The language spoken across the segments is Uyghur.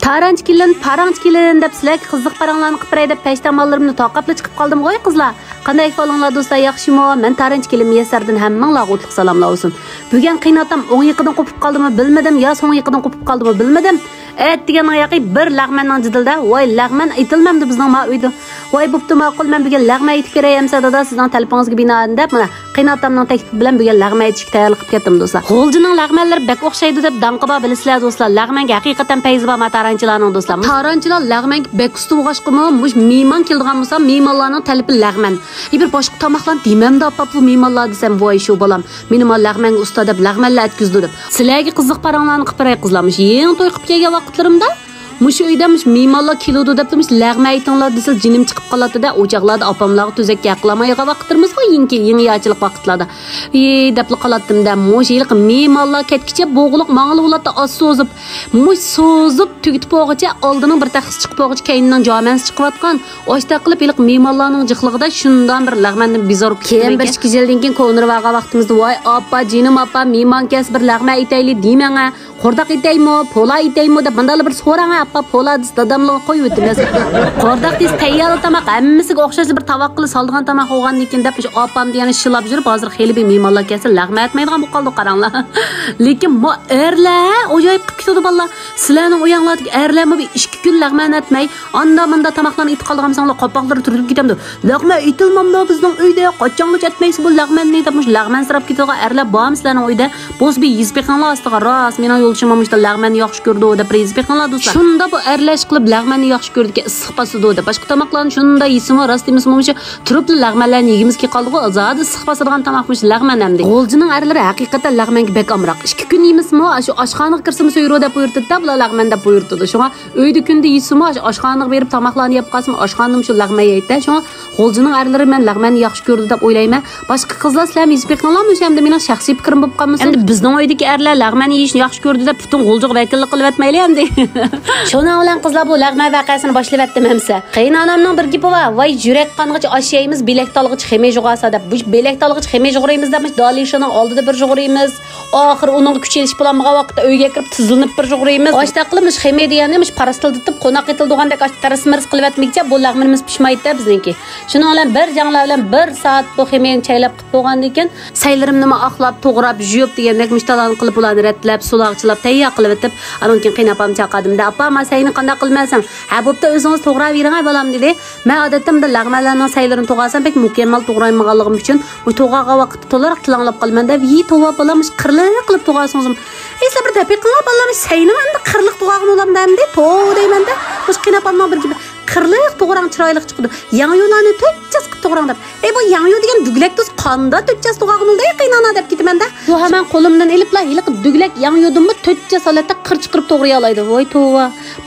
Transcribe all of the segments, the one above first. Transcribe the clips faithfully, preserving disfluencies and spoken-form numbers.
تارانچى كېلىن، پاراڭچى كېلىن دەپ سىلەرگە قىزىق پاراڭلارنى قىلىپ بېرەي دەپ پەشتاماللىرىمنى تاقاپلا چىقىپ قالدىمغۇ، قىزلار. قانداق ئەھۋالىڭلار دوستلار، ياخشىمۇ؟ مەن تارانچى كېلىن مۇيەسسەردىن ھەممىڭلارغا ئوتلۇق سالاملار بولسۇن. بۈگۈن قېيىنئاتام ئوڭ يېقىدىن قوپۇپ قالدىمۇ بىلمىدىم، يا سوڭ يېقىدىن قوپۇپ قالدىمۇ بىلمىدىم. ئەتىگەننىڭ ياقى بىر لەغمەننىڭ جېدىلىدە، ۋاي لەغمەن ئېيتىلمامدۇ بىزنىڭ ما ئۆيدە. ۋاي بوپتۇ ماقۇل، مەن بۈگۈن لەغمەن ئېيتىپ كىرەي ئەمسە دادا سىزنىڭ تەلىپىڭىزگە بىنائەن دەپ مانا قېيىنئاتامنىڭ تەكلىپى بىلەن بۈگۈن لەغمەن ئېيتىشكە تەييارلىق قىلىپ كەتتىم دوستلار. غۇلجىنىڭ لەغمەنلىرى بەك ئوخشايدۇ دەپ داڭقى بار بىلىسىلەر دوستلار. لەغمەنگە ھەقىقەتەن پەيزى بار ما تارانچىلارنىڭ دوستلار. تارانچىلار لەغمەنگە بەك ئۇستا بولغاچقىمۇ مۇشۇ مېھمان كېلىدىغان بولسا مېھمانلارنىڭ تەلىپى لەغمەن. ئى بىر باشقا تاماقلارنى دېمەمدۇ ئاپا بۇ مېھمانلار دېسەم ۋاي شۇ بالام. مېنى ما لەغمەنگە ئۇستا دەپ لەغمەنلا ئەتكۈزىدۇ دەپ. سىلەرگە قىزىق پاراڭلارنى قىلىپ بېرەي قىزلار. مۇشۇ يېڭى توي قىلىپ كەلگەن ۋاقىتلىرىمدا مۇشۇ ئۆيدە مۇشۇ مېھمانلار كېلىدۇ دەپلا مۇشۇ لەغمەن ئېيتىڭلار دېسىلا جېنىم چىقىپ قالاتتى-دە. ئۇ چاغلاردا ئاپاملارغا تۈزەك گەپ قىلالمايدىغان ۋاقىتلىرىمىزغۇ يېڭى، يېڭى ياچىلىق ۋاقىتلاردا. ئى دەپلا قالاتتىم-دە. مۇشۇ ھېلىقى مېھمانلار كەتكىچە بوغۇلۇق ماڭىلا بولاتتى ئاز سوزۇپ. مۇشۇ سوزۇپ تۈگىتىپ بولغۇچە ئالدىنىڭ بىر تەخسىسى چىقىپ بولغۇچە كەينىنىڭ جامەنسى چىقىۋاتقان. ئاشتاق قىلىپ ھېلىقى مېھمانلارنىڭ جىقلىقىدا شۇنداق بىر لەغمەندىن بىزارىپ كېيىن بىر ئىككى يىلدىن كېيىن كونىرىۋالغان ۋاقتىمىزدا ۋاي ئاپا جېنىم ئاپا مېھمان كەلسە بىر لەغمەن ئېيتەيلى دېمەڭە. قورداق ئېتەيمۇ، پولا ئېتەيمۇ دەپ مۇنداقلا بىر سوراڭ ئاپا، پولا دېسە داداملىغا قويۇۋېتىمىز. قورداق دېسە تەييارلا تاماق، ھەممىسىگە ئوخشاشلا بىر تاۋاققىلا سالىدىغان تاماق بولغاندىكىن دەپ مۇشۇ ئاپامدا يەنە شىلاپ يۈرۈپ، ھازىر خېلى بىر مېھمانلار كەلسە لەغمەن ئەتمەيدىغان بولۇپ قالدۇق قاراڭلار. لېكىن ما ئەرلەر ئاجايىپ قىلىپ كېتىدۇ بالىلار. سىلەرنىڭ ئۆيۈڭلاردىكى ئەرلەرمۇ بىر ئىككى كۈن لەغمەن ئەتمەي، ئاندا مۇندا تاماقلارنى ئېتىپ قالىدىغان بولساڭلار قاپاقلىرى تۈرۈلۈپ كېتەمدۇ. لەغمەن ئېتىلمامدۇ بىزنىڭ ئۆيدە، قاچانغىچە ئەتمەيسىز بۇ لەغمەننى دەپ مۇشۇ لەغمەنسىراپ كېتىدىغان ئەرلەر بارمۇ سىلەرنىڭ ئۆيدە؟ بولسا بىر يېزىپ بېقىڭلار ئاستىغا، راست، مېنىڭ يولدىشىم مۇشۇنداق لەغمەننى ياخشى كۆرىدۇ دەپ بىر يېزىپ بېقىڭلار دوستلار. شۇنداق بۇ ئەرلەر ئىشقىلىپ لەغمەننى ياخشى كۆرىدىكەن، ئىسسىق باسىدۇ دەپ. باشقا تاماقلارنى شۇنداق يېسىمۇ، راست دېمىسىمۇ مۇشۇ تۇرۇپلا لەغمەنلەرنى يېگۈمىز كېلىپ قالدىغۇ، زادى ئىسسىق باسىدىغان تاماق مۇشۇ لەغمەن ئەمدى. غۇلجىنىڭ ئەرلىرى ھەقىقەتەن لەغمەنگە بەك ئامراق. ئىككى كۈن يېمىسىمۇ، ئاشۇ ئاشخانىغا كىرسىمۇ سۆيرۇ دەپ بۇيرۇتىدۇ-دە، بۇلار لەغمەن دەپ بۇيرۇتىدۇ. شۇڭا ئۆيدە كۈندە يېسىمۇ، ئاشۇ ئاشخانىغا بېرىپ تاماقلارنى يەپ قالسىمۇ، ئاشخانىدىمۇ شۇ لەغمەن يەيدۇ-دە. شۇڭا غۇلجىنىڭ ئەرلىرى مەن لەغمەننى ياخشى كۆرىدۇ دەپ ئويلايمەن. باشقا قىزلار سىلەرمۇ يېزىپ بېقىڭلارمۇ، شۇ ئەمدى مېنىڭ شەخسىي پىكرىم بولۇپ قالمىسۇن. ئەمدى بىزنىڭ ئۆيدىكى ئەرلەر لەغمەن يېيىشنى ياخشى كۆرىدۇ دەپ پۈتۈن غۇلجىغا ۋەكىللىك قىلىۋەتمەيلى ئەمدى. شۇنىڭ بىلەن قىزلار بۇ لەغمەن ۋەقەسىنى باشلىۋەتتىم ئەمسە. قېيىنئانامنىڭ بىر گېپى بار، ۋاي يۈرەك قانغىچە ئاش يەيمىز، بىلەك تالغىچە خېمىر يۇغارسا دەپ. مۇشۇ بىلەك تالغىچە خېمىر يۇغۇرىمىز دەپ مۇشۇ دالىشنىڭ ئالدىدا بىر يۇغۇرىمىز. ئاخىرى ئۇنىڭغا كۈچ ئېلىشىپ بولالمىغان ۋاقىتتا ئۆيگە كىرىپ تىزلىنىپ بىر يۇغۇرىمىز. ئاشتاق قىلىپ مۇشۇ خېمىر دېگەننى مۇشۇ پاراسلىتىپ قوناق ئېتىلىدىغاندەك ئاشۇ تىرىس-مىرىس قىلىۋەتمىگۈچە بۇ لەغمىنىمىز پىشمايدۇ-دە بىزنىڭكى. شۇنىڭ بىلەن بىر جاڭلار بىلەن بىر سائەت بۇ خېمىرنى چايلاپ قىلىپ بولغاندىن كېيىن سەيلىرىمنىمۇ ئاقلاپ، توغراپ، يۇيۇپ دېگەندەك مۇشۇ تالانت قىلىپ ئۇلارنى رەتلەپ، سۇلارغا چىلاپ تەييار قىلىۋېتىپ، ئانىڭ كېيىن قېيىنئاپامنى چاقىردىم-دە، ئاپا، ما سەينى قانداق قىلىمەن دېسەم، ھە بوپتۇ، ئۆزىڭىز توغراۋېرىڭ ھە بالام دېدى. مەن ئادەتتە مۇنداق لەغمەنلەرنىڭ سەيلىرىنى توغرىسام بەك مۇكەممەل توغرايمىغانلىقىم ئۈچۈن، مۇشۇ توغرىغان ۋاقىتتا تولىراق تىلاڭلاپ قالىمەن دەپ، يى توۋا بالام، مۇشۇ قىرلىق قىلىپ توغرىسىڭىزمۇ. ئەي سىلەر بىر دەپ بېقىڭلار بالام، سەينىمۇ ئەمدى قىرلىق توغرىغىنى بولامدا ئەمدى، توۋا دەيمەن-دە. مۇشۇ قېيىنئاپامنىڭ بىر گېپى، قىرلىق توغراڭ چىرايلىق چىقىدۇ. ياڭيۇلارنى تۆت چاس قىلىپ توغراڭ دەپ. ئەي بۇ ياڭيۇ دېگەن دۈگىلەك تۇز قاندا تۆت چاس توغرىغىنى بولدى قېيىنئانا دەپ كېتىمەن-دە. بۇ ھامان قولۇمدىن ئېلىپلا ھېلىقى دۈگىلەك ياڭيۇدىنمۇ تۆت چاس ھالەتتە قىر چىقىرىپ توغرىيالايدۇ. ۋاي توۋا.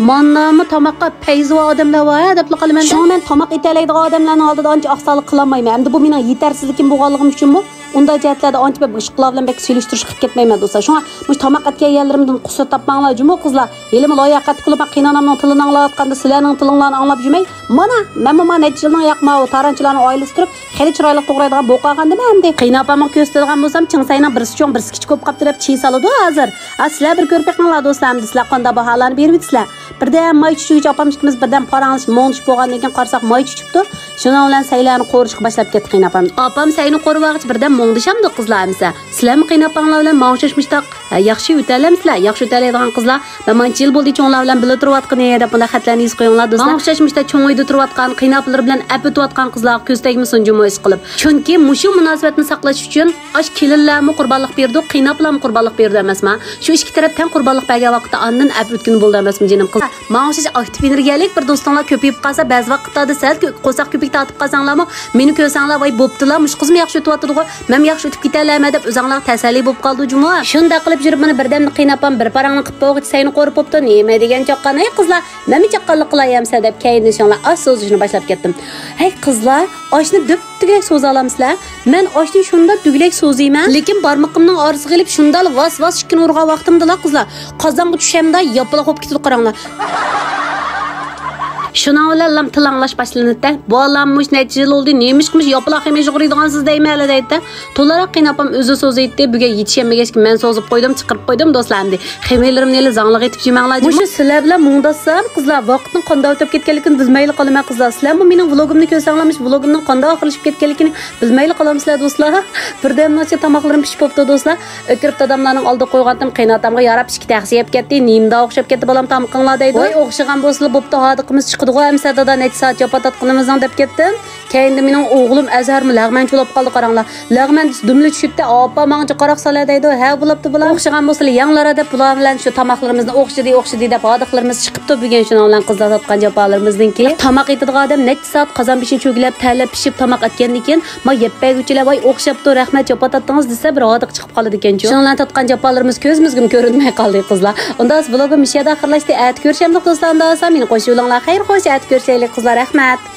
ماندامۇ تاماققا پەيزى بار ئادەملەر بار ھە دەپلا قالىمەن. شۇڭا مەن تاماق ئېتەلەيدىغان ئادەملەرنىڭ ئالدىدا ئانچە ئاقساقلىق قىلالمايمەن. ئەمدى بۇ مېنىڭ يېتەرسىزلىكىم بولغانلىقىم ئۈچۈنمۇ ئۇنداق جەھەتلەردە ئانچە بەك باشقىلار بىلەن بەك سېلىشتۇرۇشقا كەتمەيمەن دوستلار. شۇڭا مۇشۇ تاماق ئەتكەن يەرلىرىمدىن قۇسۇر تاپماڭلار جۇمۇ قىزلار. ھېلىمۇ لاياقەتلىك بولۇپ، قېيىنئانامنىڭ تىلىنى ئاڭلاۋاتقاندا سىلەرنىڭ تىلىڭلارنى ئاڭلاپ يۈرمەي. مانا مەنمۇ ما نەچچە يىلنىڭ ياقماۋۇ تارانچىلارنىڭ ئائىلىسى تۇرۇپ خېلى چىرايلىق توغرايدىغان بولۇپ قالغاندىمەن ئەمدى. قېيىنئاپامغا كۆرسىتىدىغان بولسام چىڭسەينىڭ بىرسى چوڭ بىرسى كىچىك بولۇپ قاپتۇ دەپ چىي سالىدۇ ھازىر. ھا سىلەر بىر كۆرۈپ بېقىڭلار دوستلار ئەمدى سىلەر قانداق باھالارنى بېرىۋېتىسىلەر. بىردەم ماي چۈشكىچە ئاپام ئىككىمىز بىردەم پاراڭلىشىپ مۇڭدىشىپ بولغاندىن كېيىن قارىساق ماي چۈشۈپتۇ. شۇنىڭ بىلەن سەيلەرنى قورۇشقا باشلاپ كەتتى قېيىنئاپام. ئاپام سەينى قورۇۋالغۇچە بىردەم مۇڭدىشامدۇ قىزلار ئەمسە. سىلەرمۇ قېيىنئاپاڭلار بىلەن ماڭا ئوخشاش مۇشتاق، ھە، ياخشى ئۆتەلەمسىلەر؟ ياخشى ئۆتەلەيدىغان قىزلار. مەن مانچە يىل بولدى چوڭلار بىلەن بىللە تۇرۇۋاتقىنى دەپ بۇنداق خەتلەرنى يېزىپ قويۇڭلار دوستلار. ماڭا ئوخشاش مۇشتاق چوڭ ئۆيدە تۇرۇۋاتقان، قېيىنئاپىلىرى بىلەن ئەپ ئۆتۈۋاتقان قىزلارغا كۆز تەگمىسۇن جۇمۇ ئىشقىلىپ. چۈنكى مۇشۇ مۇناسىۋەتنى ساقلاش ئۈچۈن ئاش كېلىنلەرمۇ قۇربانلىق بېرىدۇ، قېيىنئاپىلارمۇ قۇربانلىق بېرىدۇ ئەمەسما؟ شۇ ئىككى تەرەپ تەڭ قۇربانلىق بەرگەن ۋاقىتتا ئاندىن ئەپ ئۆتكىلى بولىدۇ ئەمەسمۇ جېنىم قىز؟ ماڭا ئوخشاش ئاكتىپ ئېنېرگىيەلىك بىر دوستۇڭلار كۆپىيىپ قالسا، بەزى ۋاقىتلاردا سەل كۆ-، قورساق كۆپۈك تارتىپ قالساڭلارمۇ، مېنى كۆرسەڭلار، ۋاي بوپتۇلا، مۇشۇ قىزمۇ ياخشى ئۆتۈۋاتىدىغۇ، مەنمۇ ياخشى ئۆتۈپ كېتەلەيمەن دەپ ئۆزۈڭلارغا تەسەللى بولۇپ قالىدۇ جۇمۇ. شۇنداق قىلىپ يۈرۈپ مانا بىردەمدە قېيىنئاپام بىر پاراڭنى قىپ بولغۇچە سەينى قورۇپ بوپتۇ، نېمە دېگەن چاققان، ھەي قىزلار، مەنمۇ چاققانلىق قىلاي ئەمسە دەپ كەينىدىن شۇڭلار ئاز سوزۇشنى باشلاپ كەتتىم. ھەي قىزلار، ئاشنى دۈپ دۈگىلەك سوزالامسىلەر؟ مەن ئاشنى شۇنداق دۈگىلەك سوزىمەن، لېكىن بارمىقىمنىڭ ئارىسىغا ئېلىپ شۇنداق ۋاس-ۋاس ئىككىنى ئۇرغان ۋاقتىمدىلا قىزلار، قازانغا چۈشەمدە ياپىلاق بولۇپ كېتىدۇ قاراڭلار. شۇنىڭ بىلەن لام تىل ئاڭلاش باشلىنىدىتە. بۇ ئالام مۇش نەچچە يىل بولدى، نېمىشقىمۇش ياپىلاق يېمەي يۇغۇرىدىغانسىز دەيمەن ھەلە دەيدىتە. تولىراق قېيىنئاپام ئۆزى سوزۇيتتى، بۈگۈن يېتىشەلمىگەچكە مەن سوزۇپ قويدۇم، چىقىرىپ قويدۇم دوستلار ئەمدى. خېمىرلىرىمنى ئېلىپ زاڭلىق ئېتىپ جېمەڭلار. مۇشۇ سىلەر بىلەن مۇڭداشسام قىزلار، ۋاقىتنىڭ قانداق ئۆتۈپ كەتكەنلىكىنى بىلمەيلا قالىمەن قىزلار. سىلەرمۇ مېنىڭ ۋلوگۇمنى كۆرسەڭلار، مۇشۇ ۋلوگۇمنىڭ قانداق ئاخىرلىشىپ كەتكەنلىكىنى بىلمەيلا قالامسىلەر دوستلار. بىردەمنىڭ ئىچىدە تاماقلىرىم پىشىپ بوپتۇ دوستلار. ئۆكۈرۈپ داداملارنىڭ ئالدىغا قويغانتىم، قېيىنئاتامغا ياراپ ئىككى تەخسە يەپ كەتتى. نېمىدا ئوخشاپ كەتتى بالام تامىقىڭلار دەيدۇ. ۋاي ئوخشىغان بولسىلا بوپتۇ، ھاردۇقىمىز چىقىدىغۇ ئەمسە دادا، نەچچە سائەت جاپا تارتقىنىمىزنىڭ دەپ كەتتىم. كەينىدە مېنىڭ ئوغلۇم ئەزھەرمۇ لەغمەن چۇلاپ قالدى قاراڭلار. لەغمەن دېسە دۈملا چۈشۈپتە، ئاپا ماڭا جىقاراق سالە دەيدۇ. ھە بولاپتۇ بالام. ئوخشىغان بولسىلا يەڭلارا دەپ بۇلار بىلەن شۇ تاماقلىرىمىزنى ئوخشىدى، ئوخشىدى دەپ ھاردۇقلىرىمىز چىقىپتۇ بۈگۈن شۇنىڭ بىلەن قىزلار تارتقان جاپالىرىمىزنىڭكى. تاماق ئېتىدىغان ئادەم نەچچە سائەت قازان بېشىنى چۆگىلەپ، تەرلەپ، پىشىپ تاماق ئەتكەندىن كېيىن، ما يەپ بەرگۈچىلەر ۋاي ئوخشاپتۇ، رەھمەت، جاپا تارتتىڭىز دېسە بىر ھاردۇق چىقىپ قالىدىكەنچۇ. شۇنىڭ بىلەن تارتقان جاپالىرىمىز كۆزىمىزگىمۇ كۆرۈنمەي قالدى قىزلار. ئۇندا ۋلوگۇم مۇشۇ يەردە ئاخىرلاشتى. ئەتە كۆرۈشەمدۇق دوستلار، ئۇندا مېنى قوشۇۋېلىڭلار. خەير خوش، ئەتە كۆرۈشەيلى قىزلار، رەھمەت.